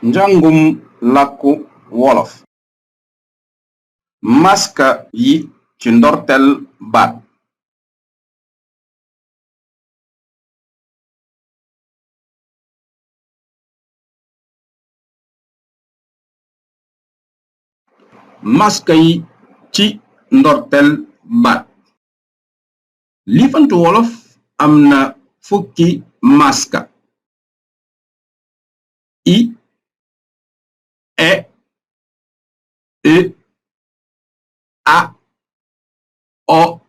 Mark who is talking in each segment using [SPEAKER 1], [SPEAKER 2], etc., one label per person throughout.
[SPEAKER 1] Njàngum làkku wolof. Maska yi ci ndorteel baat. Maska yi ci ndorteel baat. Liifantu wolof am na fukki maska. I, e, a, o,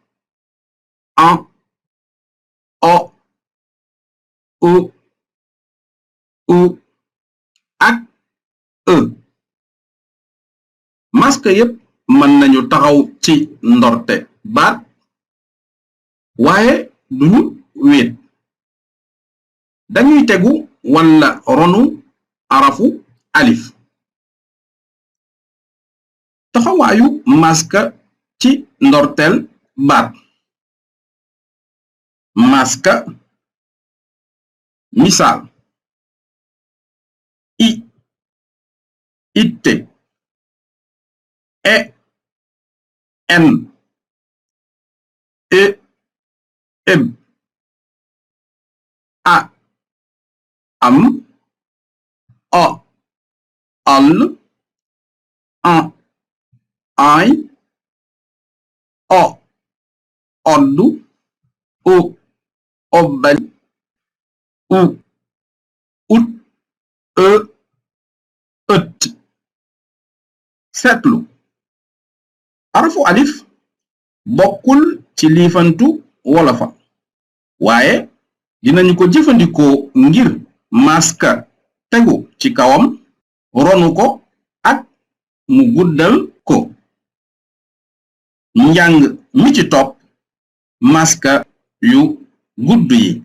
[SPEAKER 1] an, o, u ak e. Maska yépp mën nañu taxaw ci ndorte baat waaye duñu wéet. Dañuy tegu walla ronu arafu alif. Taxawaayu maska ci ndorteel baat. Maska misaal: i, itte, en, eb, a, am, o, al, an, ay, o, oddu, o, obbali, u, ut, ët. Seetlu: arafu alif bokkul ci liifantu wolofa waaye dinañu ko jëfandikoo ngir maska tegu ci kawam, ronu ko ak mu guddal ko. Njàng mi ci topp maska yu gudd yi.